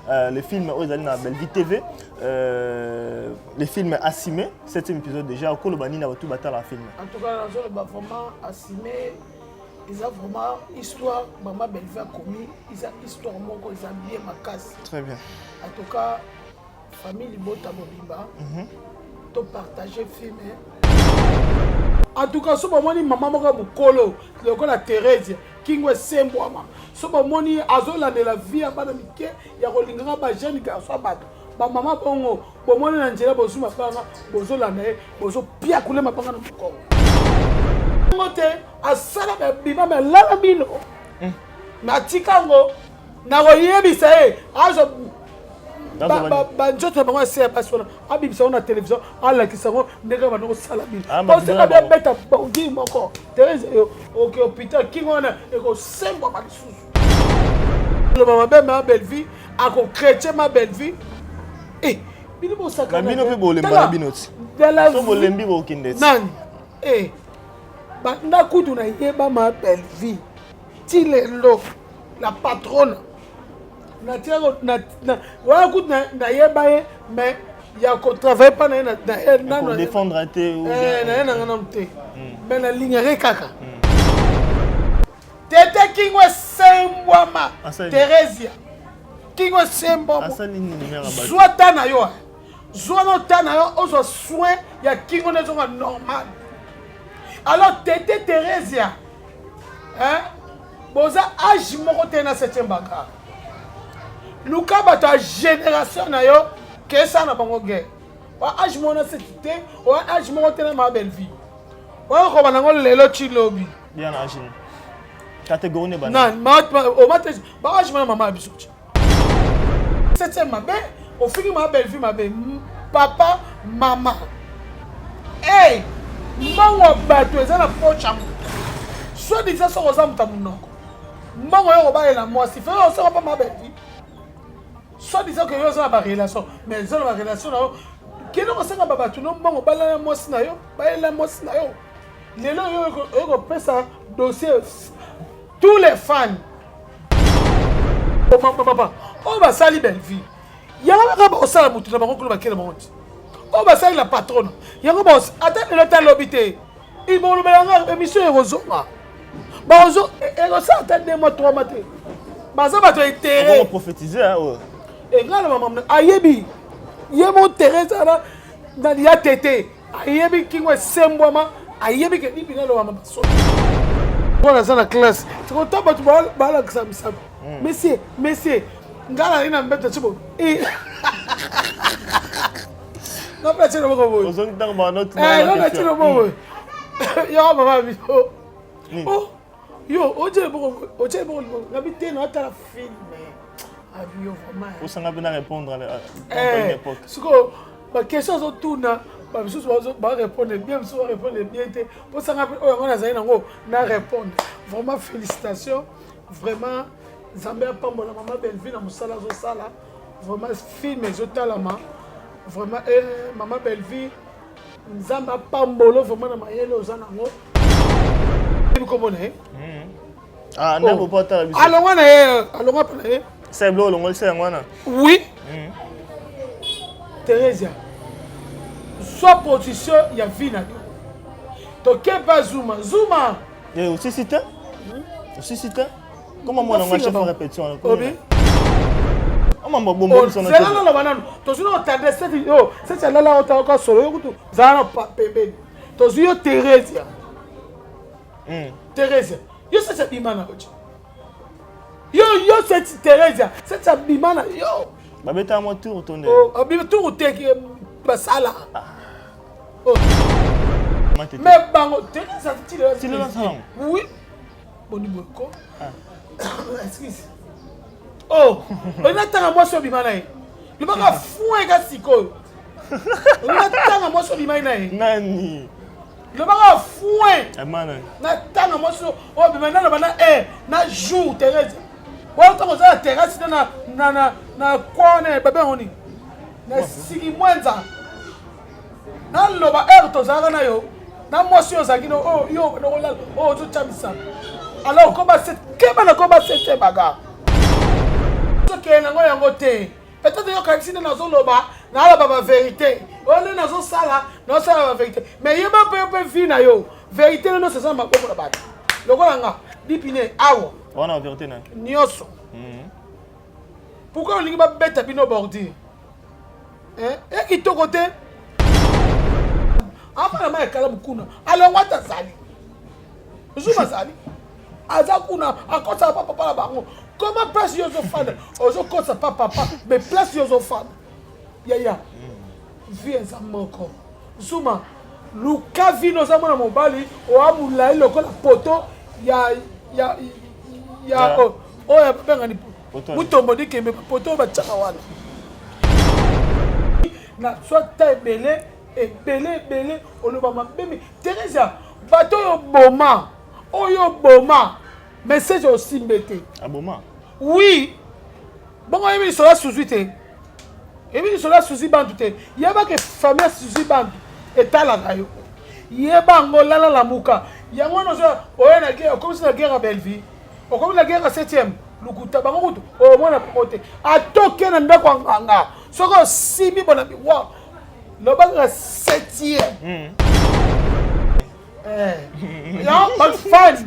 Le film oyo ezali na Bellevue TV, le film Assumé, septième épisode déjà. Okoloba nini na bato batala film? En tout cas, nazoloba vraiment, Assumé eza vraiment histoire mama Bellevue akomi, eza histoire moko eza bien makasi. Très bien. En tout cas, famille libota mobimba, topartage film. En tout cas, so bomoni mama moko ya mokolo lokola Therese Kingo esembwama, so bomoni azolandela vie ya bana mike ya kolingaka bajeune garçon ya bato, bamama bongo, bomoni na nzela, bozwi mabanga, bozolanda ye, bozopia kule mabanga na mokongo ngo te. Asala babima, me alala bino, natika yango, nakoyebisa ye azwa banzoto na bango ya se ya basi wana, abimisa yango na télévision, alakisa yango ndenge banda kosala bino. Oseka beta bongi moko. Therese, oke hôpital, kingo wana ekosembwama lisusu. Loba mabe ma Bellevue, akochrétien ma Bellevue. Eh, bino bosakana. Bino mpe bolemba na bino ti so bolembi, bokende ti. Nani? Eh, banda kutu nayeba ma Bellevue ti lelo, la patronne, natiako wana kutu nayeba ye, mais ya kotravaille mpa na ye nano te. Naye nanga nanu te, mais nalingaka kaka tete kingo esembwama. Theresia, kingo esembwama, zwa ta na yo, zwa no ta na yo, ozwa soin ya kingo nde ezonga normal. Alors tete Theresia, hein? Boza age moko te na septième bagarre. Luka bato ya génération na yo, kesa na bango guerre. Wa age moko na seti te, wa age moko te na ma Bellevue. Okoba nango lelo ti lobi. Bien, age catégorie ne bana omate ba age mana mama ya biso ti septième mabe. Ofingi ma Bellevue mabe, papa mama. Hey, mbongo bato eza na poche ya moto, soit disant soki oza moto ya monoko, mbongo yo kobalela mwasi fe osoko mpa ma Bellevue, soit disant ke yo oza na barelation, mais eza na barelation na yo, kende kosenga babato no mbongo, balela mwasi na yo, balela mwasi na yo. Lelo oyo ekopesa dossier, tous les fans, papa oyo basali Bellevue, yango kaka bakosala motu na bango kuna, bakele bango ti oyo basali la patronne, yango ata lelo ta lobi te, bolobela yango. Émission ekozonga, baozo ekosala ata 2 mois, 3 mois te. Baza bato ya intérêt. Prophétiser. Engai na mama ayebi ye mo Therese ana na ya tete, ayebi kingo esembwama, ayebi ke bibi nalobama basoki wana aza na classe. Tikota bato balakisa misato. Monsieur, monsieur, ngai nazali na mbeto ti bo nga mpe atie loboko boye, atie loboko boye yo, mama biso yo otie loboko, otie loboko ngabi te, naotala film abi yo vraiment. Osanga mpe na répondre à une époque. Sikoyo baquestion azotuna, bamisusu barépondre bien, misusu barépondre bien te. Mposanga mpe oyo yango nazali nango na répondre. Vraiment félicitation, vraiment Nzambe apambola mama Bellevue na mosala azosala. Vraiment film ezotalama vraiment. Eh, mama Bellevue, Nzambe apambolo vraiment na mayele oza nango. Kombo na ye? Ah, ndeko po atala biso. Alongwa na ye, alongwa mpe na ye. Sa biloko olongolisa yango wana. Oui. Theresia, zwa position ya vie na yo, tokepa zuma zuma. Osisi te, osisi te. Comment mwana ngo chef répétition? Obi. Omamba bombo biso na. Zela naloba nanu. Tozwi na otande seti yo, seti alala otaka solo yo kutu zala na pembeni. Tozwi yo Theresia. Theresia, yo seti abima na yo ti. Yo yo seti Theresia, seti abima na yo. Babetaka mwa tour to nde? Abima tour te, basala. Mais bango Theresia ti lelo. Oui. Boni boye ko? Excuse. Oh, olinga tanga mwasi obima na ye. Lobaka foin ka sikoyo. Olinga tanga mwasi obimai na ye. Nani? Lobaka foin. Amana. Na tanga mwasi oyo obima naloba na air na jour Therese. Wana ntango oza na terrasse na na na na kwa wana babe yango nini? Na siki mwenza. Naloba heure tozalaka na yo na mwasi oyo ozalaki na oyo yo nakolala oyo ozotya misala, alors koba keba na koba sete bagarre. Kokende nango yango te. Peut-être yo kanisi nde nazoloba, naloba ba vérité. Oyo nde nazosala, nazosala ba vérité. Mais yeba mpe mpe vie na yo. Vérité na nyonso eza na maboko na bato. Lokola nga, dipine awa. Wana vérité na. Nyonso. Pourquoi olingi babeta bino bordure? Eh, eh kitoko te. Afana ma ekalamu kuna. Alongwa ata azali. Zuma azali. Aza kuna akosaka pa papa na bango. Comment place yo ozofanda? Ozokosa pa papa, mais place yo ozofanda. Yaya. Vie eza moko. Zuma luka vino oza mwana mobali oa molai lokola poto ya ya ya oyo babengani mutombo dikembe poto oyo batiaka wana na soit ta ebele ebele ebele oloba mabe mi Theresia bato oyo boma oyo boma message osimbe te aboma oui bongo oyebi lisolo ya suzui te oyebi lisolo ya suzi bantu te yeba ke famille ya suzi bantu etalaka yo yeba yango lala lamuka yango wana ozo oye na guerre okomisi na guerre ya bellevue okomi na guerre ya 7e lukuta bango kutu omona bango te atoke na ndako ya nganga soki osimbi bona miwa loba kaka 7e yango bafani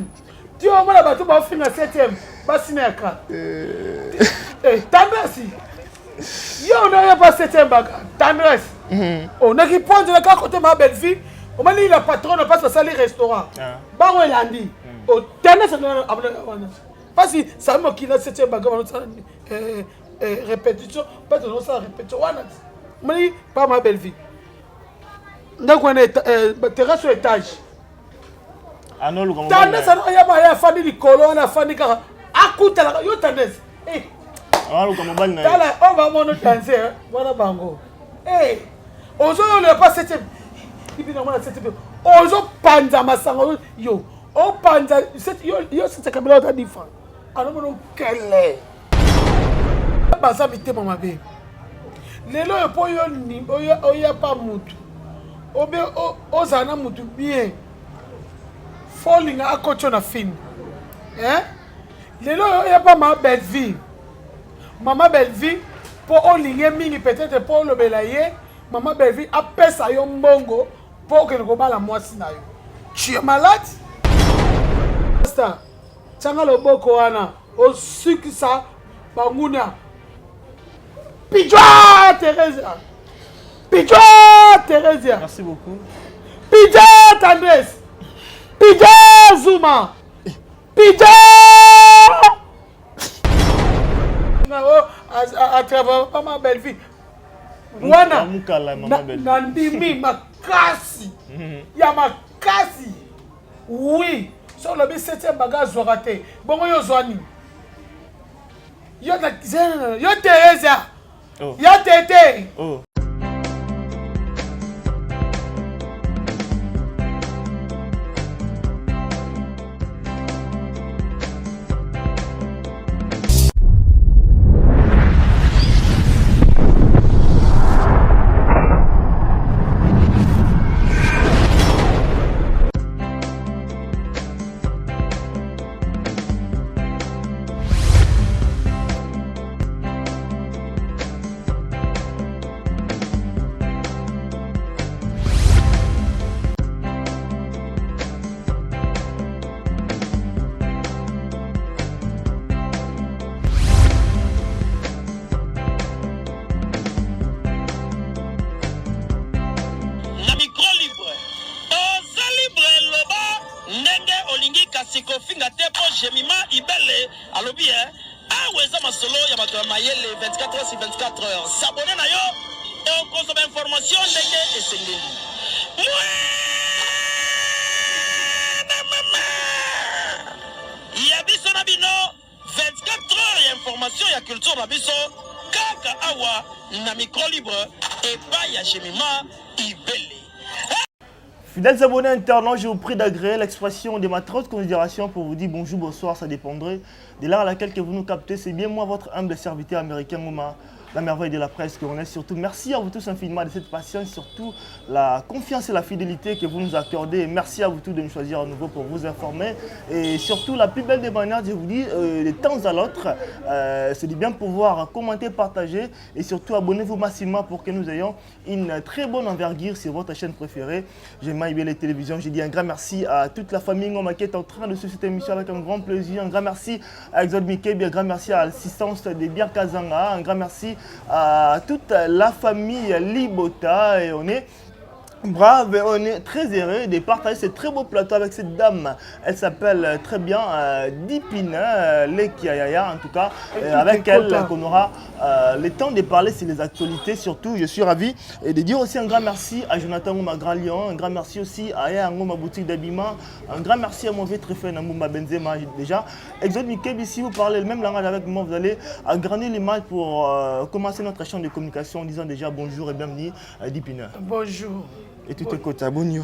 ti omona bato bafinga 7e basi na ekran tendresse yo onaye pa 7e baka tendresse onaki pointe kaka kote ma belle fille omoni la patronne mpasi basali restaurant bango elandi tendresse wana mpasi sami mokili na 7e baka banosala répétition mpasi ozosala répétition wana omoni pa ma belle vie ndako wana terrasse oyo étage tendresse ayaba ye afandi likolo wana afandi kaka akutalaka yo tendresse tala oyo bamono danse wana bango ozoyolela pa septième ipi nango na septième ozopanza masanga yo opanza yo septième kabila ota difa anomona okele baza mitema mabe lelo oyo mpo yo oya pa mutu obe ozala na mutu bien fo olinga akoti yo na film eh? Lelo oyo oya pa ma Bellevue mama Bellevue mpo olinge mingi peut-être mpo olobela ye mama Bellevue apesa yo mbongo mpo okende kobala mwasi na yo tu es malade star tianga loboko wana osukisa banguna pijwa Theresia pijwa Theresia merci beaucoup pijwa Tendresse pijwa Zuma Pija! A travers ma belle vie. Wana nandimi makasi ya makasi oui so olobi septième baga azwaka te bongo yo ozwa nini yo yo Teresa yo tete oh. Na micro libre oza libre loba ndenge olingi kasi kofinga te po Jemima Ibele alobi eh awa eza masolo ya bato ya mayele 24 heures sur 24 heures s'abonner na yo okozwa ba information ndenge esengeli Mwana mama ya biso na bino 24 heures ya information ya culture na biso kaka awa na micro libre epai ya Jemima Ibele. Fidèles abonnés internautes, je vous prie d'agréer l'expression de ma très haute considération pour vous dire bonjour, bonsoir, ça dépendrait de l'heure à laquelle que vous nous captez. C'est bien moi, votre humble serviteur américain Ngoma. La merveille de la presse que on est surtout. Merci à vous tous infiniment de cette patience, surtout la confiance et la fidélité que vous nous accordez. Merci à vous tous de nous choisir à nouveau pour vous informer. Et surtout, la plus belle des manières, je vous dis, de temps à l'autre, c'est de bien pouvoir commenter, partager et surtout abonnez-vous massivement pour que nous ayons une très bonne envergure sur votre chaîne préférée. J'aime les télévisions. J'ai dit un grand merci à toute la famille Ngoma qui est en train de suivre cette émission avec un grand plaisir. Un grand merci à Exode Mickey, un grand merci à l'assistance de Bianca Kazanga, un grand merci à toute la famille Libota et on est brave et on est très heureux de partager ce très beau plateau avec cette dame. Elle s'appelle très bien Dipina Lekiayaya, en tout cas, avec elle qu'on aura le temps de parler sur les actualités. Surtout, je suis ravi et de dire aussi un grand merci à Jonathan Ngoma Grand Lion, un grand merci aussi à Aya Ngoma Boutique d'Abima, un grand merci à mon vieux Tréfait Namboumba Benzema. Déjà, Exode Mikebi, si vous parlez le même langage avec moi, vous allez agrandir l'image pour commencer notre échange de communication en disant déjà bonjour et bienvenue à Dipina. Bonjour. Et tout est côté, bon Bien.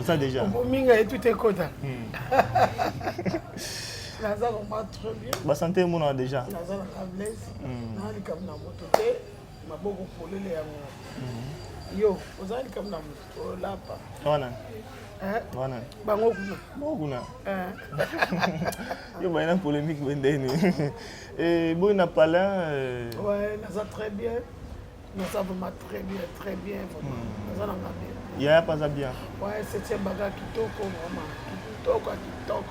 Ça déjà. Minga et tout est côté. Naza vraiment très bien. Ba santé mon déjà. Naza na Blaise. Na likambo na moto te, maboko polele yango. Yo, oza likambo na moto olapa. Wana. Hein? Wana. Bango kuna. Bango kuna. Yo ba na polémique bendeni. Et bon na palin. Ouais, naza très bien. Naza vraiment très bien, très bien vraiment. Naza na bien. Yaya pas bien. Ouais, septième bagarre kitoko vraiment. Kitoko kitoko.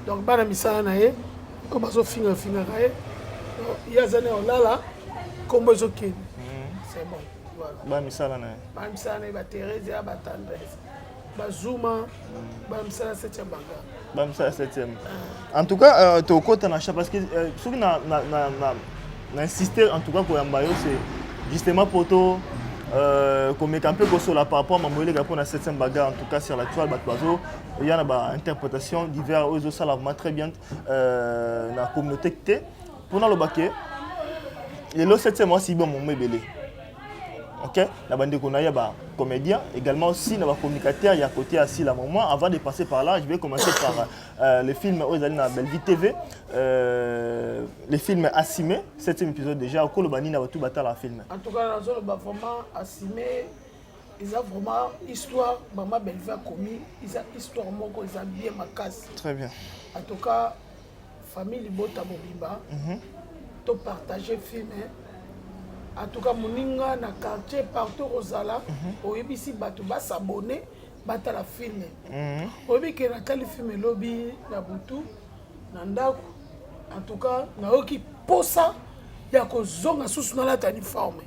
Donc bana misala na ye, ko bazo finga finga ka ye. Ya zane olala kombo ezokende. C'est bon. Voilà. Bana misala na ye. Bana misala na ye ba Thérèse ya ba Tendresse. Ba Zuma, bana misala septième bagarre. Bana misala septième. En tout cas, to kota na parce que soki na na na na insister en tout cas koyamba yo c'est justement pour to komeka un peu kosola par rapport à mamoyele pour la 7e bagarre en tout cas sur la toile bato bazo il y a ba interprétation divers oyo ezosala vraiment très bien na communauté te mpona lobake lelo 7e mois bon momo ebele ok na bandeko na ye ba comédien également aussi na ba communicateur ya côté assis la moment avant de passer par là je vais commencer par le film oyo ezali na Bellevue TV, le film Assimé, 7e épisode déjà okoloba nini na bato batala film. En tout cas nazoloba vraiment Assimé eza vraiment histoire mama Bellevue akomi eza histoire moko eza bien makasi. Très bien. En tout cas famille libota mobimba to partager film. En tout cas moninga na quartier partout kozala oyebisi bato basabone batala film. Oyebi ke natali film elobi na butu na ndako. En tout cas nayoki posa ya kozonga susu nalata uniforme.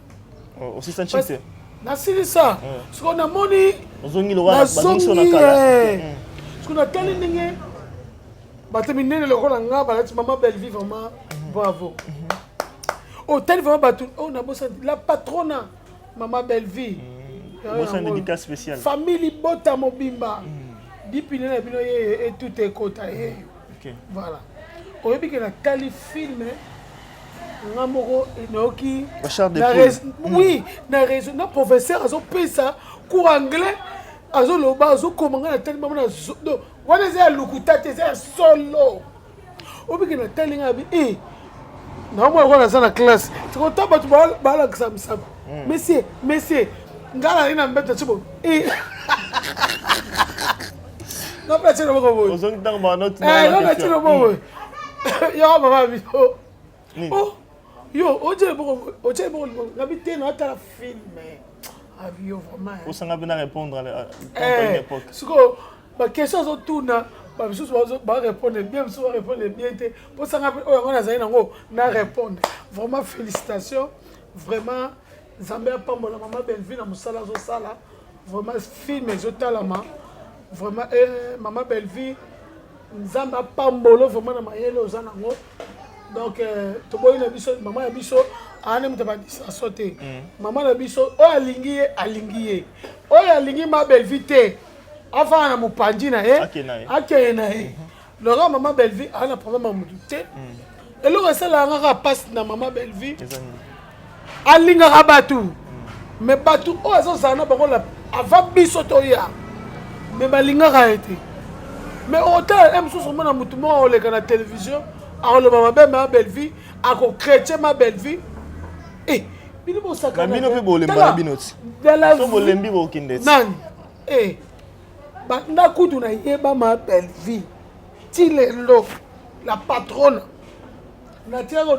Osisa te. Nasilisa siko namoni ozongi lokola bazongisi na kala. Siko natali ndenge bato minene lokola nga balati mama Bellevue vraiment bravo. Otali vraiment bato oyo nabosani la patrona mama Bellevue. Bosani dédicace spéciale. Famille libota mobimba. Dipine na bino ye etuta ekota ye. Voilà. Oyebi ke natali film nga moko nayoki oui na raison na professeur azopesa cours anglais azoloba azokoma nga natali mama na wana eza ya lokuta te eza ya solo. Oyebi ke natali nga bi eh naomona lokola naza na classe tikota bato balakisa misapo monsieur monsieur nga nazali na mbeto ti bo nga mpe atie loboko boye ozongi ntango banote nga mpe atie loboko boye yo mama biso oh yo otie loboko otie loboko ngabi te naotala film abi yo vraiment osanga mpe na répondre à une époque sikoyo baquestion azotuna bamisusu barépondre bien misusu barépondre bien te mposanga mpe oyo yango nazali nango na répondre vraiment félicitation vraiment Nzambe apambola mama Bellevue na mosala azosala vraiment film ezotalama vraiment mama Bellevue Nzambe apambolo vraiment na mayele oza nango donc toboyi na biso mama ya biso aane moto ya badistraction te mama na biso oyo alingi ye alingi ye oyo alingi ma Bellevue te afanda na mopanzi na ye akeye na ye lora mama Bellevue aa na problème ya motu te eloko esalaka kaka mpasi na mama Bellevue alingaka bato mais bato oyo azozala na bango avant biso toya mais balingaka ye te mais otala mosusu omona motu moko oleka na télévision. Akoloba mabe ma Bellevue, akokretche ma Bellevue. Eh, bino bosakana. Na bino pe bolemba na bino ti. So bolembi bokende ti. Nani? Eh, banda kutu nayeba ma Bellevue ti lelo la patronne natiako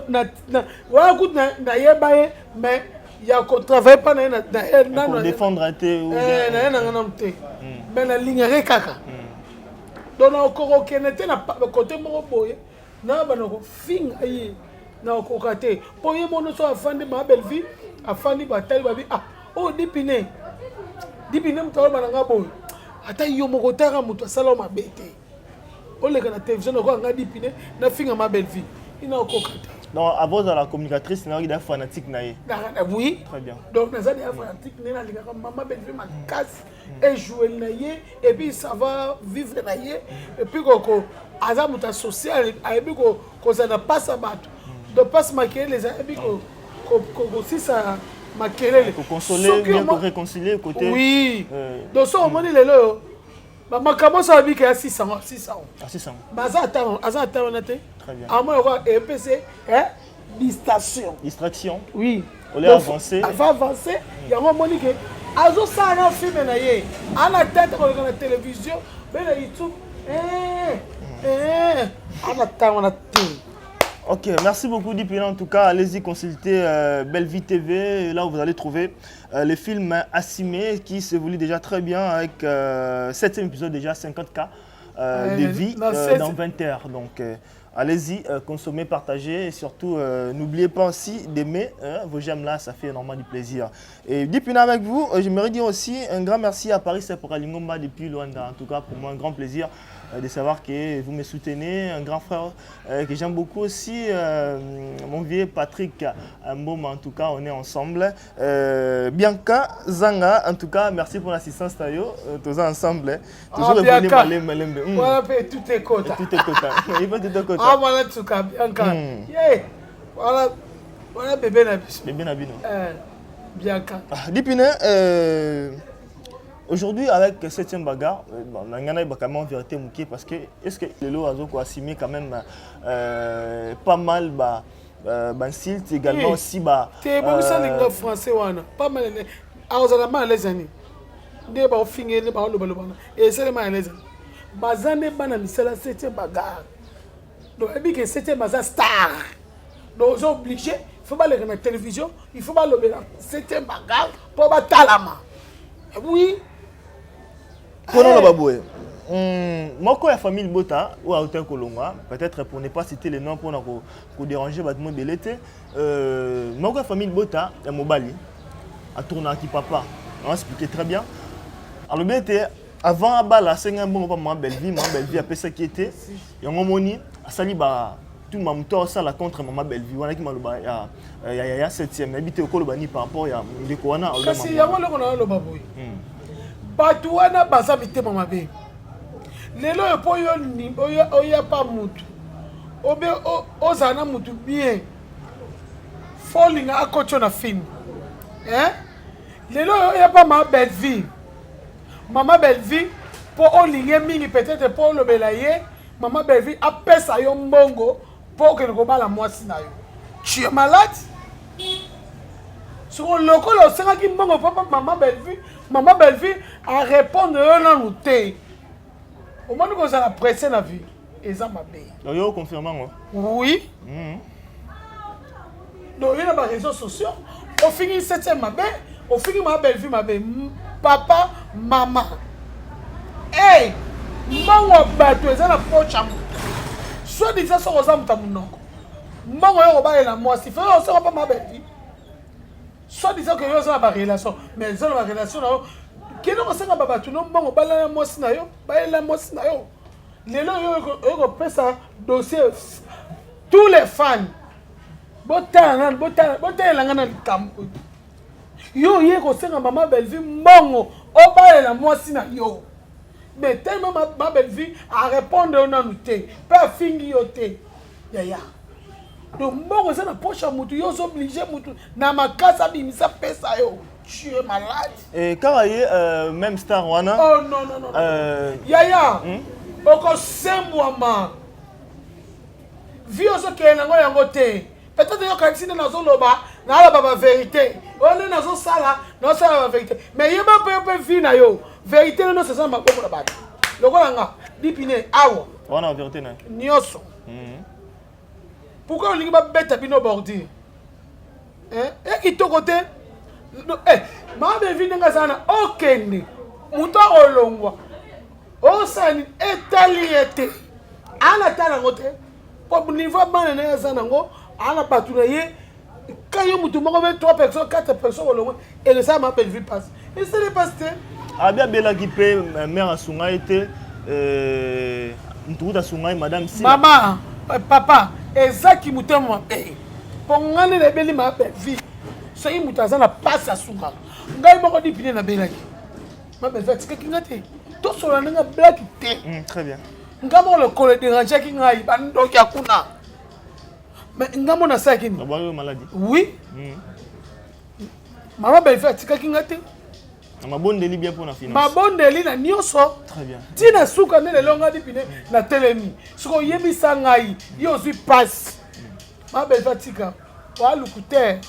wana kutu nayeba ye mais ya kotravaille mpa na ye nanokodefendre te eh, naye nanga nanu te hmm. mais nalingaka ye kaka hmm. donc nakoka kokende te na kote moko boye nabanda kofinga ye nakoka te mpo ye mono so afandi ma bellevue afandi batali babi ah oyo oh, dipine dipine moto aloba na nga boye ata yo moko otaka moto asala yo mabe te oleka na télévision nakoka nga dipine nafinga ma bellevue ina okoka te. Donc avant ozala communicatrice nayoki da fanatique na ye. Oui. Très bien. Donc naza deya fanatique nde nalingaka mama bellevue makasi ejoueli na ye et puis ça va vivre na ye et puis koko aza moto ya social ayebi kozala na mpasi ya bato donc mpasi makelele eza ayebi kosisa makelele. Koconsoler bien koréconcilier côté. Oui. Donc soki omoni lelo oyo bamakambo oso abika ya 600 600 baza ata aza ata wana te amoi lokola epc distraction. Distraction. Oui. Au lieu avancer. Ava avancer yango omoni ke azosala na filme na ye ana tete koleka na télévision mpe na youtube ana ntango wana te. Ok, merci beaucoup Dipina. En tout cas, allez-y consulter Bellevue TV, là où vous allez trouver le film Assimé qui s'évolue déjà très bien avec 7e épisode déjà, 50K de vie dans 20 heures. Donc allez-y, consommez, partagez et surtout n'oubliez pas aussi d'aimer hein, vos j'aime là, ça fait énormément du plaisir. Et Dipina avec vous, j'aimerais dire aussi un grand merci à Paris Seporalingomba depuis Luanda. En tout cas, pour moi, un grand plaisir de savoir que vous me soutenez, un grand frère que j'aime beaucoup aussi, mon vieux Patrick Mboma, en tout cas, on est ensemble. Bianca Zanga, en tout cas, merci pour l'assistance, Tayo. Tous ensemble, hein. Toujours ah, évoluer Bianca. malembe, malembe. Voilà mpe tout ekota. Tout est quota. Il faut tout est quota. Ah voilà tuka Bianca. Yeah. Voilà voilà bébé na biso. Bébé na bino. Bianca. Ah, Dipine, aujourd'hui avec 7e bagarre, bon, nangana quand même en vérité mouké parce que est-ce que lelo azo ko assumer quand même pas mal bah insulte également Oui. aussi bah Te bongisa linga français wana. Pas mal azala mal à l'aise ani. Nde ba ofinge nde ba loba loba. Et c'est mal à l'aise. Baza nde bana misala 7e bagarre. Donc ebi que 7e baza star. Donc ils sont obligés, il faut pas aller na télévision, il faut pas lobela 7e bagarre pour ba talama. Oui. Prenons la baboué. Moko ya famille Bota ou à Hôtel Kolonga, peut-être pour ne pas citer les noms pour ne pas déranger batmo belete. Moko ya famille Bota ya mobali a tourné qui papa. On expliquait très bien. Alors bien était avant abala senga mbongo pa maman Bellevue, maman Bellevue a pesa qui était yango moni asali ba tout mamuto sala contre maman Bellevue wana ki maloba ya ya ya ya 7e na bité okoloba ni par rapport ya ndeko wana kasi yango loko na loba boye. Bato wana baza mitema mabe. Lelo oyo mpo yo oya pa mutu obe ozala na mutu bien folinga akoti yo na film hein? Lelo oyo oya pa ma Bellevue, mama Bellevue mpo olinge mingi peut-être mpo olobela ye mama Bellevue apesa yo mbongo mpo okende kobala mwasi na yo. Tu es malade? Soko lokola osengaki mbongo mpo mama Bellevue, mama Bellevue a répondre yo nanu te. Omoni kozala pressé na vie eza mabe. Donc yo confirme ngo? Oui. Donc yo na ba réseaux sociaux ofingi 7e mabe, ofingi ma Bellevue mabe, papa, mama. Hey, mbongo bato eza na poche ya moto. Soit disant soko oza moto ya monoko. Mbongo yo kobalela mwasi, faut osoko pa ma Bellevue. Soit disant que yo oza na ba relation, mais eza na ba relation na yo. Kende kosenga ba bato no mbongo balela mwasi na yo, balela mwasi na yo. Lelo oyo oyo kopesa dossier tous les fans. Botala nanu, botala, botalela nga na likambo. Yo oye kosenga mama Bellevue mbongo obalela mwasi na yo. Mais tellement ma Bellevue a répondre yo nanu te, pe afingi yo te. Yaya. Donc mbongo eza na poche ya mutu, yo ozo obligé mutu na makasi abimisa pesa yo. Tu es malade. Et kaka ye même star wana. Oh non non non. Yaya. Okosembwama. Vie ozokende nango yango te. Peut-être yo kanisi nde nazoloba, naloba ba vérité. Oyo nde nazosala, nazosala ba vérité. Mais yeba mpe mpe vie na yo. Vérité nyonso eza na maboko na bato. Lokola nga, dipine awa. Wana vérité na. Nyonso. Pourquoi olingi babeta bino bordure? Eh, eh kitoko te. Eh, mama Bellevue ndenge aza na okende. Moto akolongwa. Osala nini? Etali ye te. Ana tala yango te. Po niveau bana na ye aza nango, ana bato na ye. Ka yo moto moko be 3 personnes, 4 personnes olongwe, ekesala mama Bellevue passe. Esali passe te. Abi abelaki mpe mère asunga ye te. Mutu kuta asunga ye madame Sila. Mama, papa, ezaki motema mabe. Po ngai nde nayebeli mama Bellevue. Soki moto aza na pasi asungaka. Ngai moko dipine nabelaki. Mama Bellevue atikaki ngai te. Tosolola ndenge abelaki te. Très bien. Ngai moko lokolo ederangeaki ngai, bandoki ya kuna. Mais ngai moko nasalaki nini? Babwaki yo maladie? Oui. Mama Bellevue atikaki ngai te. Na mabondeli bien pour na finance. Mabondeli na nyonso. Très bien. Tina suka nde lelo ngai dipine na telemi. Siko oyebisa ngai, yo ozwi passe. Mama Bellevue atika, oaluku te.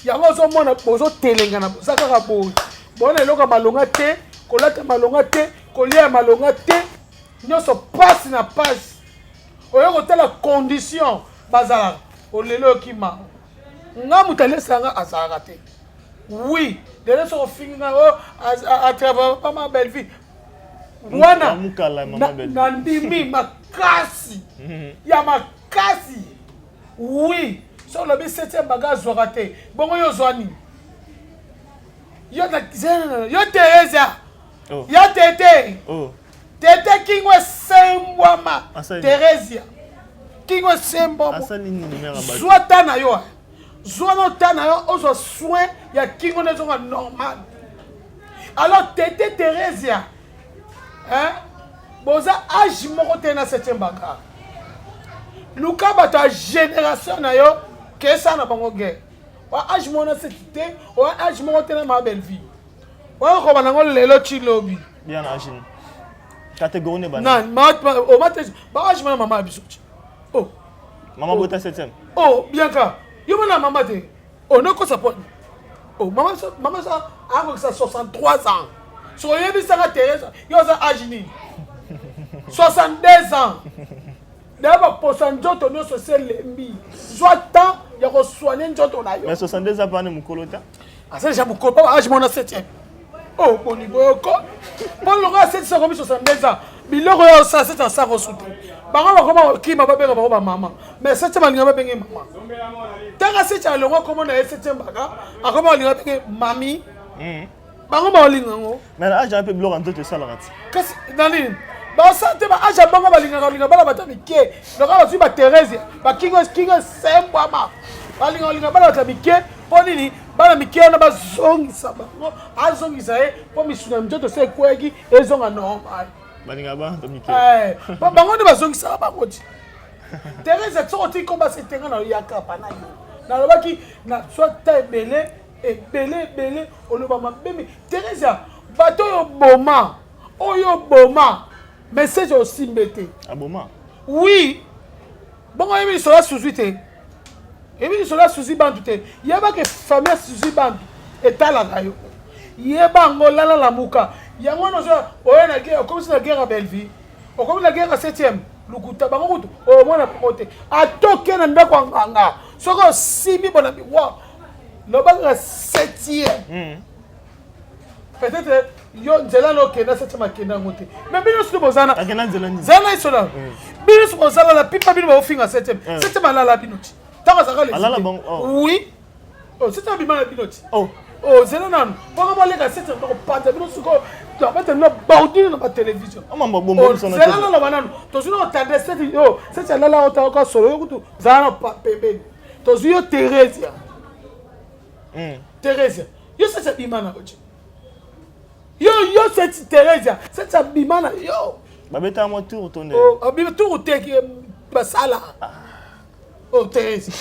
Yango ozomona bozotelengana, boza kaka boye. Bona eloko ya malonga te, kolata malonga te, kolia ya malonga te. Nyonso passe na passe. Oyo kotala condition bazalaka, olelo okima. Nga moto alesaka nga azalaka te. Oui, lelo soko fingi nga oh a travaille pas ma belle vie. Wana na ndimi makasi ya makasi. Oui, so lobi 7e baga azwaka te. Bongo yo ozwa nini? Yo na yo Teresa. Yo tete. Tete kingo esembwama. Theresia. Kingo esembwama. Zwa ta na yo. Zwa na ta na yo ozwa soin ya kingo na ezonga normal. Alors tete Theresia, hein? Boza âge moko te na 7e bagarre. Luka bato ya génération na yo kesa na bango guerre. Wa âge moko na seti te, wa âge moko te na ma belle vie. Wa ko banango lelo ti lobi. Bien âge. Catégorie ne bana. Nan, ma o ma te ba âge ma mama biso. Oh. Maman bota 7e. Oh, Bianca, yo mona mama te. Oh, no kosa po. Oh, mama sa mama sa a sa 63 ans. So oyebisaka Thérèse, yo oza âge nini? 62 ans. D'ailleurs baposa nzoto nyonso se lembi. Zwa temps ya kosoigner nzoto na yo. Mais 62 ans pa ne mokolo ta. Aza déjà mokolo pa âge mona 7e. Oh, boni boyoko. Mpo lokola 7 akomi 62 ans. Biloko oyo osala 7 asala kosutu. Bango bakoma kokima babenga bango bamama. Mais 7 balinga babenge mama. Tanga 7 alongwa komona na ye 7 baka, akoma balinga babenge mami. Bango baolinga yango. Mais na âge mpe biloko ya nzoto esalaka ti. Kasi na nini? Basala te ba âge ya bango balingaka balinga bana bato ya mike. Lokola bazwi ba Thérèse, ba kingo kingo esembwama. Balinga balinga bana bato ya mike mpo nini? Bana mike wana bazongisa bango, azongisa ye mpo misuna ya nzoto se ekweyaki ezonga normal. Balinga bana bato mike. Eh, mpo bango nde bazongisaka bango ti. Thérèse soki otiki komba se tenga na yaka pa na yo. Nalobaki na soit ta ebele ebele ebele oloba mabe mi Theresia bato oyo boma oyo boma message osimbe te. Aboma? Oui. Bongo yebi lisolo ya Suzy te. Yebi lisolo ya Suzy Bantu te. Yeba ke famille ya Suzy Bantu etalaka yo. Yeba yango lala lamuka. Yango wana ozo oyo na guerre okomisi na guerre ya Bellevue. Okomi na guerre ya 7e lukuta bango kutu omona bango te. Atoke na ndako ya nganga. Soki osimbi bona miwa loba kaka 7e. Peut-être yo nzela na okenda 7e akenda yango te. Mais bino soki bozana. Akenda nzela nini? Nzela na isola. Bino soki bozala na pipa bino baofinga 7e. 7e alala bino ti. Tango azalaka le. Alala bango. Oh. Oui. Oh, 7e abima na bino ti. Oh. Oh, zela nanu. Poko boleka 7e toko panza bino siko. Tobeta bino baudine na ba télévision. Oh, mambo bombo Oh, biso na zela nanu bananu. Tozwi na otande 7 yo. 7 alala ota oka solo yo kutu. Zala na pembeni. Tozwi yo Theresia. Theresia. Yo 7 abima na yo. Yo yo 7 Theresia. 7 abima na yo. Babeta mwa tour to nde. Oh, abima tour te ki basala. Oh, Theresia.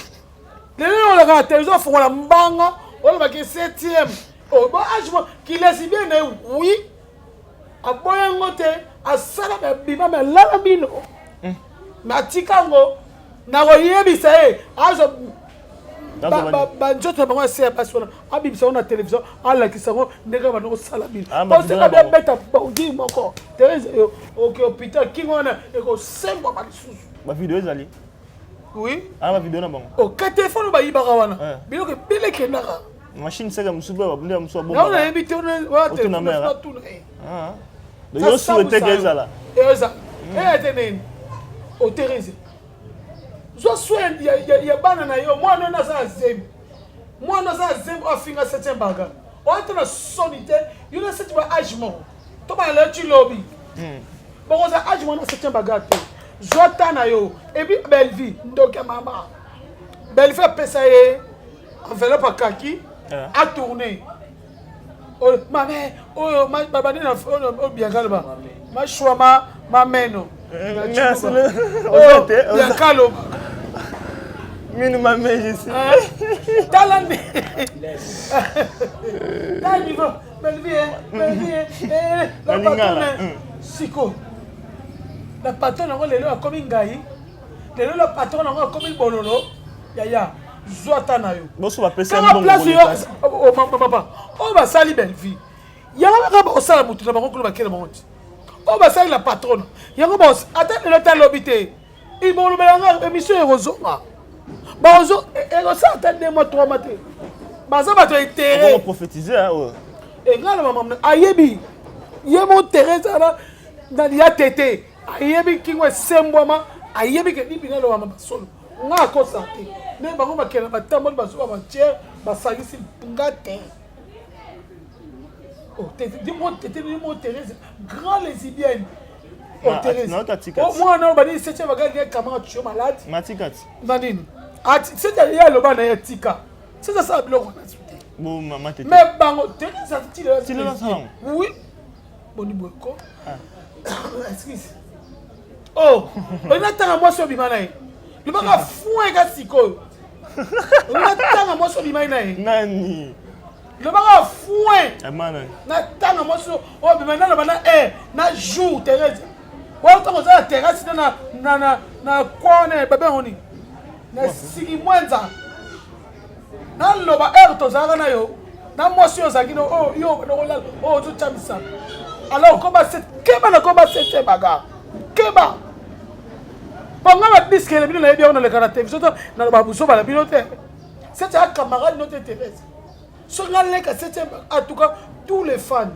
Lelo olaka na télévision afongola mbanga olobaki 7e. Oh, bon âge mo ki lesbienne oui. Aboya ngo te asala ba bima mais lala bino. Mais atika ngo. Nakoyebisa ye azwa banzoto na bango ya se ya basi wana, abimisa yango na télévision, alakisa yango ndenge banda kosala bino. Oseka beta bondire moko. Therese, oke hôpital, kingo wana ekosembwama lisusu. Bavideo ezali? Oui. Ana bavideo na bango. Oka telefone bayibaka wana, biloko ebele ekendaka. Machine seka mosusu mpe babunda mosusu. Abomba nayebi te wana telefone natuna ye. Yo su eteke ezala. Ezala eya te nini. Oterese, zwa soin ya bana na yo. Mwana oyo aza na zemi, mwana aza na zemi, oyo afinga septième baga oyo te na soni te. Yo na septième ba age moko to bana lelo ti lobi bokozala age mwana septième baga te. Zwa ta na yo. Et puis Bellevie, ndoki ya mama Bellevie apesa ye enveloppe akaki atourne mame oyo babandi na oyo bianca loba mashwa ma mameno bianca loba. Minu mame jesi. Tala nde, tala niveau Bellevie, Bellevie la patronne. Siko la patronne yango lelo akomi ngai, lelo la patronne yango akomi bololo. Yaya, zwa ta na yo. Boso bapesa. Kaka place yo papa oyo basali Bellevie, yango kaka bakosala motu na bango kuna, bakele bango ti oyo basali la patronne yango. Ata lelo ta lobi te, bolobela yanga émission ekozonga, baozo ekosala ata 2 mois, 3 mois te. Baza bato ya intérêt. Prophétiser oyo. Engai na mama ayebi ye mo Therese ana na ya tete, ayebi kingo esembwama, ayebi ke libi nalobama basolo. Nga akosa te nde bango bakenda batamboli, bazoba batiere basangisi nga te. Mo tete mo Therese, grand lesbienne. Oh Therese, mwana oyo banini septième bagaki kamaka tuyo malade. Matikati. Na nini septième ye aloba na ye tika sasa asala biloko na te. Mais bango Therese Tilelo. Oui, boni boyeko, excuse. Oh, olinga ntanga mwasi obima na ye, lobaka foin ka sikoyo. Olinga ntanga mwasi obimai na ye? Nani? Lobaka foin na ntanga mwasi oyo obima naloba na air na jour. Therese wana ntango oza na terrasse na kwa wana babengo nini na siki mwenza, naloba heure tozalaka na yo na mwasi oyo ozalaki na oyo yo okolala oyo ozotya alors koba se keba na koba se te baga keba mpo nga badiske na bino nayebi yango. Naleka na télévision te, naloba buzoba na bino te. Sete ya camarade no te. Thérèse, soki nga leka septième, en tout cas tous les fans,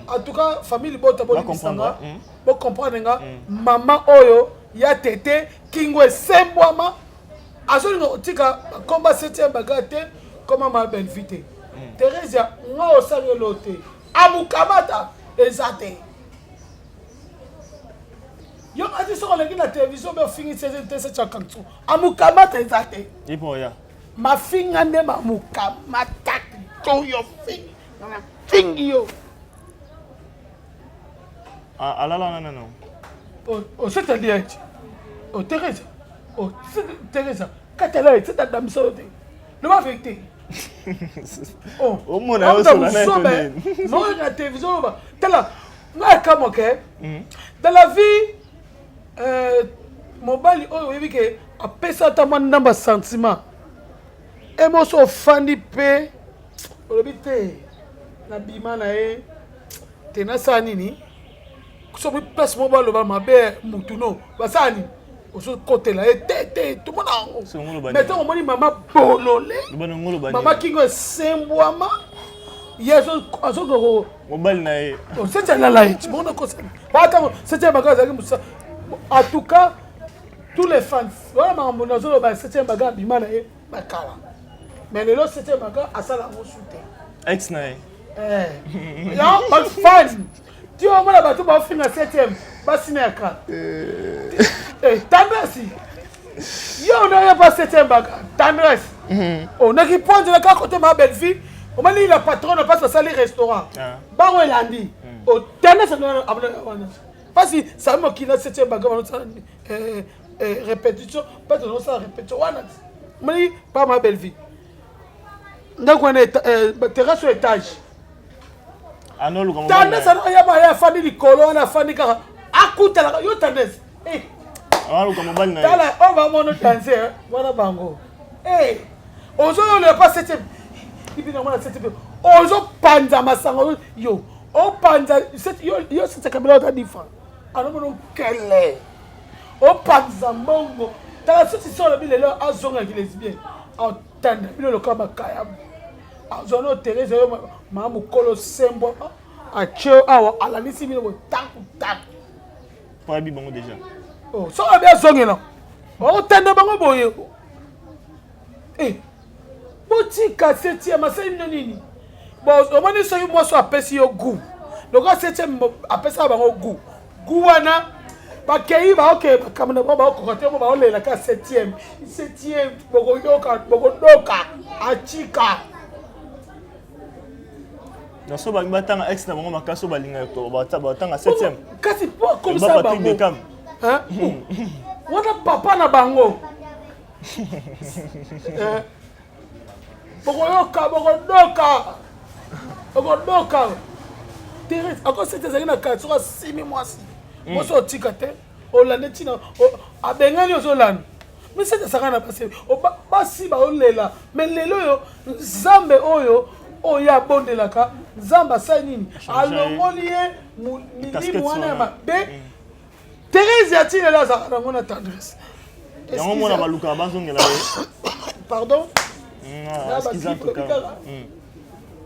en tout cas famille libota, bolimbisanga, bocomprendre nga. Mama oyo ya tete kingo esembwama azolinga kotika bakomba septième baga te, koma ma Bellevie te. Thérésia, nga osali elo te, amukamata eza te. Yo ati soki oleki na télévision mpe ofingi te, se tiakanso amukamata eza te. Ipoya. Mafinga nde bamukamata to yo fingi, fingi yo. Alala nana no. Oseta eti o Thérésia, o Thérésia katala eteta damisa yo te, loba vérité. Omona yo sola na ye. Na télévision loba tala nga akamwa ke dans la vie, mobali oyo oyebi ke apesa ata mwa ndambo ya sentiment emoso, ofandi mpe olobi te nabima na ye te, nasala nini? Soki place moko baloba mabe mutu no basala nini, ozokotela ye te te, tomona yango. Mais ntango omoni mama bolole, mama kingo esembwama, ye azokoko mobali na ye. Seti alala ye ti bongo nakosala batango septième baga azalaki mosa. En tout cas tous les fans wana, makambo nazoloba, septième baga abima na ye bakala, mais lelo septième baga asala yango su te. Ex na ye. Yango bafan ti omona bato baofinga septième basina ya kala. Tendresse, yo onaye pa septième baga. Tendresse, onaki poindre kaka kote ma belle fille, omoni la patronne mpasi basali restaurant bango elandi otendresse wana mpasi sami mokili na septième baga banosala répétition, mpasi ozosala répétition wana, omoni pa ma belle vie ndako wana, terrasse oyo étage. Anoluka. Tendresse ayaba ye afandi likolo wana, afandi kaka akutalaka yo. Tendresse. Aluka mobali na ye. Tala oyo bamono danse wana bango. Eh, ozoyolela pa septième. Ibi na mwana septième. Ozopanza masango yo. Opanza yo yo septième kabila ota difa. Alomono kele. Opanza mbongo. Tala soki solo bi lelo azonga ki lesbien. Atanda bino lokola makayabu. Azwa no Therese yo mama mokolo sembo atie awa alandisi bino boye taku taku. Po ayebi bango déjà. Oh, soki abi azongela otanda bango boye eh, botika septième asali bino nini bon omoni soki mwasi apesi yo gout lokola septième apesaka bango gout gout wana bakei baokee makambo na bango baokoka te mo baolela ka septième septième bokoyoka bokodoka atika na so balingi batanga ex na bango makasi oyo balingaka batanga 7e kasi po akomisa bango wana papa na bango eh. bokoyoka bokodoka bokodoka Therese akosete ezalaki na kati soki asimi mwasi hmm. mwasi otika te olande ntina abengani ozolanda misete esaka na basi basi baolela me lelo oyo nzambe oyo oyo abondelaka nzambe asali nini alongoli ye milimu wana ya mabe hmm. Therese ya ti lelo azalaka nango na tendresse yango mona balukaka bazongela ye pardon hmm, ah, hmm.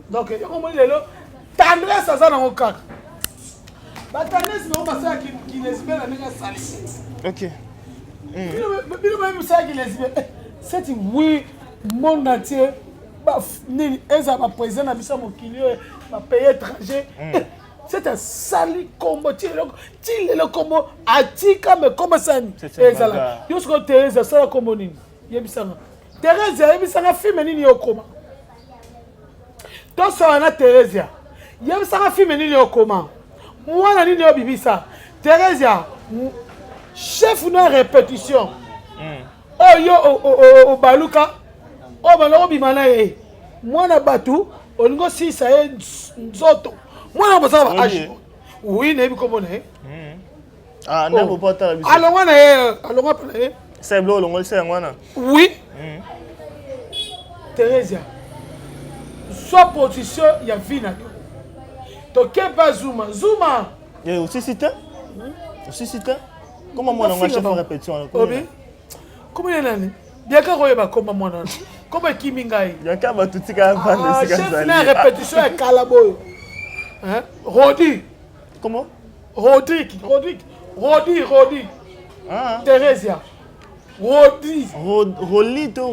donc yango moni lelo tendresse aza nango kaka batendresse bango basala kilesbe na ndenge asali ok bino bayebi mosala kilesbe eh, seti oui monde entier nini ezala baprésident na biso ya mokili oyo bapays étranger eh, seti asali kombo ti lelo ti lelo kombo atika me kombo esani ezala yo sikoyo therese asala kombo nini yebisanga therese ayebisanga filme nini yo okoma tosala na theresia yebisanga filme nini okoma mwana nini obimisa theresia chef na répétition hmm. oyo obaluka oyo banda kobima na ye mwana bato olingi osilisa ye nzoto mwana bozala ba age oui nayebi kombo na ye hmm. ah, oh. alongwa na ye alongwa mpe na ye saible olongolisa yango wana oui hmm. Theresia zwa position ya vie na yo tokeba zuma zuma eh, osisi te hmm? osisi te koma mwana ngo chef répétition obi kombo ye nani biaka koyeba komba mwana wana kombo ekimi ngai biaka bato tika avanda ah, esika chef na répétition ya kala boyo rodi comment rodrigue rodrigue rodi rodi ah. theresia rodi roli to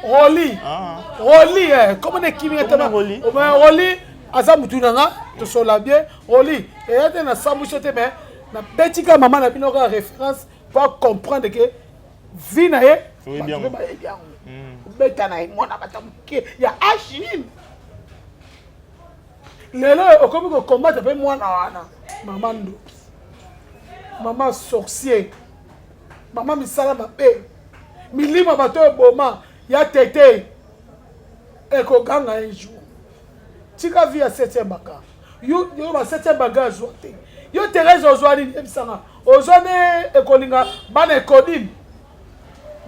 roli ah. roli eh, kombo na ekimi ngai tama roli roli aza mutu na nga tosola bien roli eya te nasambwisi te mais nabeti kaka mama na bino kaka référence po comprendre que vie na ye bato mpe bayebi yango hmm. obeta na ye mwana bata moke ya age nini lelo okomi kokombatre mpe mwana wana mama ndoki mama sorcier mama misala mabe milimo bato oyo boma ya tete ekoganga un jour tika vie ya septième bagarre yo yo ba septième bagarre azwa te yo Therèse ozwa nini yebisanga ozwa nde ekolinga bana ekodim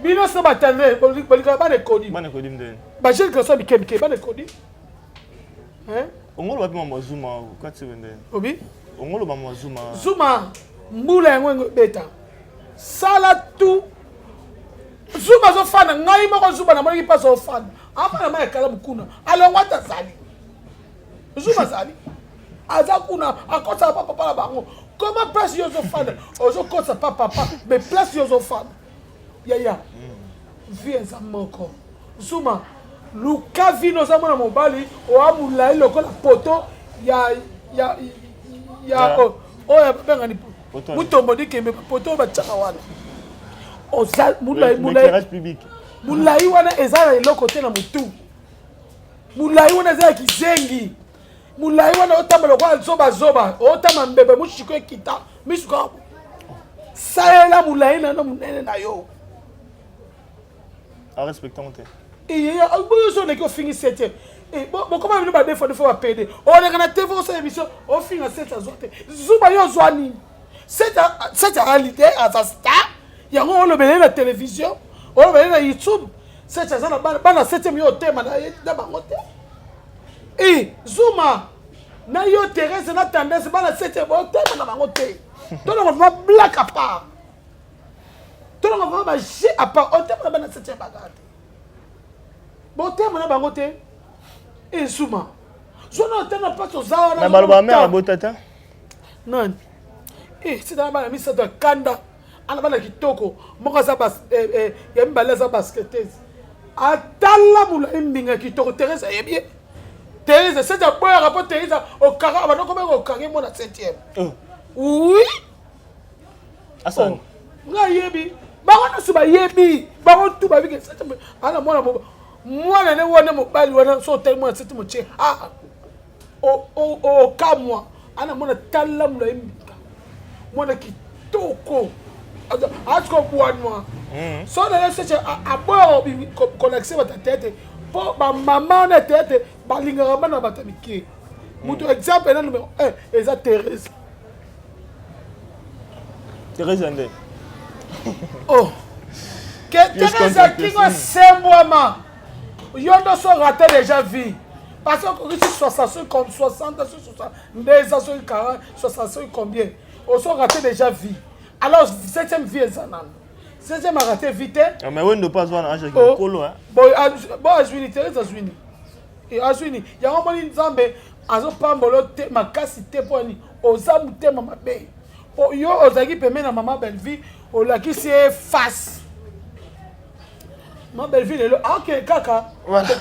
bino so batendre bolingaka bana ekodim bana ekodim nde ba jeune garçon mike mike bana ekodim hein ongolo bapi mama zuma kati wende obi ongolo mama zuma zuma mbula yango engo ebeta sala tout zuma azofanda ngai moko zuma namonaki mpasi ofanda afanda mai ekalamu kuna alongwa ata azali zuma azali aza kuna akosaka pa papa na bango koma place yo ozofanda ozokosa pa papa mais place yo ozofanda yaya vie eza moko zuma luka vino oza mwana mobali oa molai lokola poto ya ya ya oyo babengani mutombo dikembe poto oyo batiaka wana oza molai molai molai wana eza na eloko te na motu molai wana eza ya kizengi molai wana otamba lokola zobazoba otamba mbebe moshiko ekita misu kaka salela molai na no monene na yo arespectango te boyo ozo oleki ofingi sete bokoma bino badefo defo bapede oleka na tv osala émission ofinga sete azwa te zuba yo ozwa nini sete aza leader aza star. Yango olobela ye na télévision, olobela ye na YouTube. Sete aza na bana, bana septième yo otema na ye na bango te. E Zuma na yo Thérèse na Tendresse bana septième otema na bango te. Tolongo vraiment blague à part. Tolongo vraiment ba jeu à part. Otema na bana septième bagarre te. Botema na bango te. E Zuma. Zona otema mpasi oza wana. Na baloba mère abota te. Nani? Eh, sita na bana misato ya kanda. Ana bana kitoko. Moko aza bas eh, eh, ya mibale aza basketteuse. Atala molai mbinga kitoko Therese ayebi ye. Therese sete aboyaka mpo Therese okaka abanda kobenga okangi mwana 7e. Oh. Oui. Asani. Oh. Nga yebi. Bango nyonso bayebi. Bango tu bayebi ke 7 ana mwana mwana ne wana mobali wana so otali mwana 7 motie ha. Okamwa ana mwana tala molai mbika mwana kitoko atika obwanwa mm. so na ye sece aboya kolakisa bato ya tete mpo bamama wana ya tete balingaka bana bato ya mike moto mm. exemple na numero 1 eza Therese. Therese nde oh ke Therese kingo sembwama yo nde oso rate déjà vie parce que okokisi 65 comme 60 62 ans soki 40 65 combien oso rate déjà vie alors septième vie eza nano septième arate vie te. Ah, mais wendo pas azwa na age ya mokolo. Bo azwini Therese azwini azwini yango omoni Nzambe azopambola te makasi te mpo nini oza motema mabe mpo yo ozalaki pembeni na mama Bellevue olakisi ye face ma Bellevue lelo akende kaka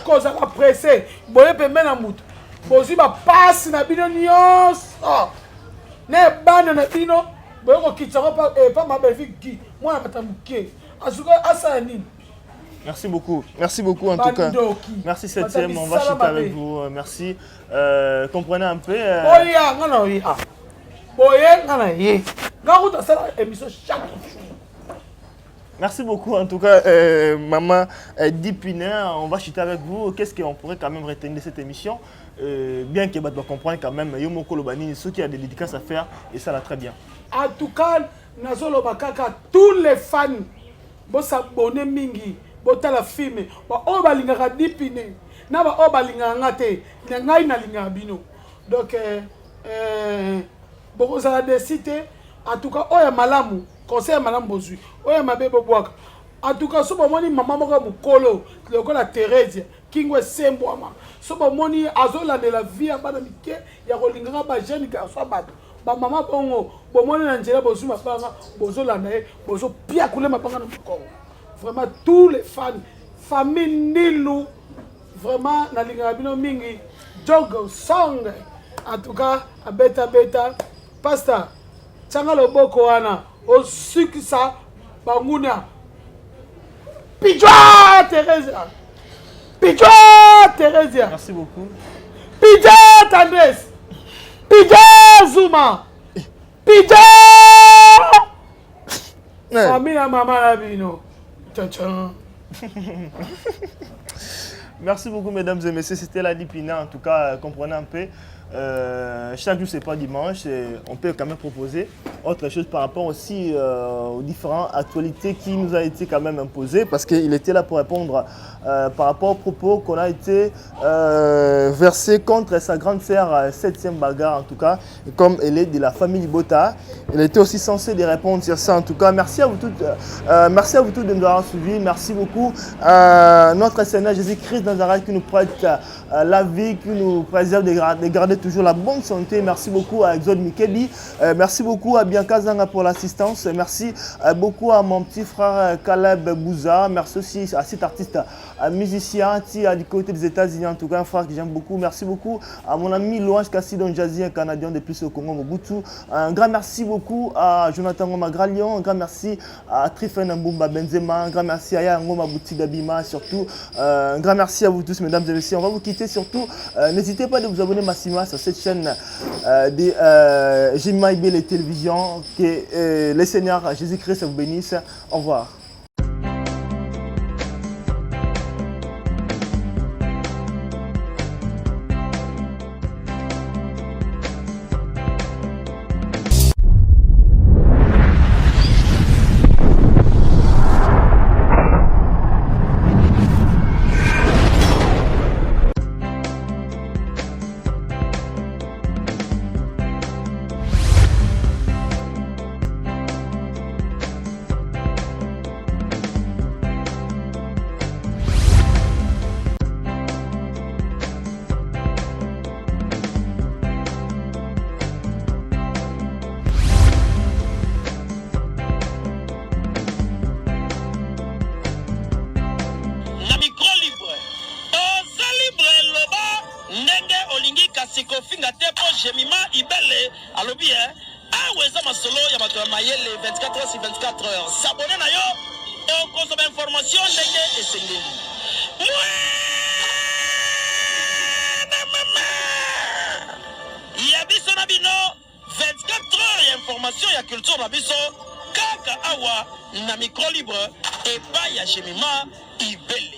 kozala presse boye pembeni na moto bozwi bapasi na bino nyonso na ebana na bino boye kokitisa yango epa ma Bellevue gi mwana bata moke azuka asala nini. Merci beaucoup. Merci beaucoup en tout cas. Merci 7e, on va chuter avec vous. Merci. Comprenez un peu. Oya, nga na oya. Boye nga na ye. Nga kuta sala émission chaque jour. Merci beaucoup en tout cas, maman Dipina. On va chuter avec vous. Qu'est-ce qu'on pourrait quand même retenir de cette émission? Bien que bato comprendre quand même, yo moko lobani, ceux qui a des dédicaces à faire, et ça l'a très bien. En tout cas, nazoloba kaka tous les fans bosabone mingi, botala film baoyo balingaka Dipine na baoyo balingaka nga te, na ngai nalingaka bino. Donc bokozala desi te. En tout cas oyo ya malamu, conseil ya malamu bozwi, oyo ya mabe bobwaka. En tout cas so bomoni mama moko ya mokolo lokola Therese kingo esembwama, so bomoni azolandela vie ya bana mike ya kolingaka ba jeune garçon ya bato bamama bongo, bomoni na nzela bozwi mabanga bozolanda ye, bozopiakule mabanga na mokongo. Vraiment tous les fans famille Ndilu, vraiment nalingaka bino mingi. Jog song en tout cas abeta beta pasteur tianga loboko wana osukisa banguna. Pidjoa Therese, Pidjoa Therese. Merci beaucoup. Pidjoa Tendresse, Pidjoa Zuma, Pidjoa famille na mama na bino. Tchan tchan. Merci beaucoup mesdames et messieurs, c'était la Dipina. En tout cas, comprenez un peu. Chaque jour c'est pas dimanche, et on peut quand même proposer autre chose par rapport aussi aux différentes actualités qui nous a été quand même imposées, parce qu'il était là pour répondre par rapport aux propos qu'on a été versés contre sa grande sœur 7e bagarre. En tout cas, comme elle est de la famille Bota, elle était aussi censée de répondre sur ça. En tout cas, merci à vous toutes, merci à vous toutes de nous avoir suivis. Merci beaucoup notre Seigneur Jésus-Christ de Nazareth qui nous prête la vie, qui nous préserve de garder toujours la bonne santé. Merci beaucoup à Exode Mikebi, merci beaucoup à Bianca Zanga pour l'assistance, merci beaucoup à mon petit frère Caleb Bouza, merci aussi à cet artiste musicien qui est du côté des États-Unis, en tout cas un frère que j'aime beaucoup. Merci beaucoup à mon ami Louange Kassidon Jazzy, un Canadien de plus au Congo Mobutu. Un grand merci beaucoup à Jonathan Ngoma Gralion, un grand merci à Trifen Mbumba Benzema, un grand merci à Ngoma Bouti Dabima, surtout un grand merci à vous tous mesdames et messieurs. On va vous quitter, surtout n'hésitez pas de vous abonner massivement sur cette chaîne de Jemima Ibele Télévision. Que le Seigneur Jésus-Christ vous bénisse. Au revoir. kasi kofinga te mpo Jemima Ibele alobi e awa eza masolo ya bato ya mayele 24 heures sur 24 heures. S'abonner na yo, okozwa bainformation ndenge esengeli. Mwana mama ya biso na bino, 24 heures ya information ya culture na biso kaka awa na Micro Libre epai ya Jemima Ibele.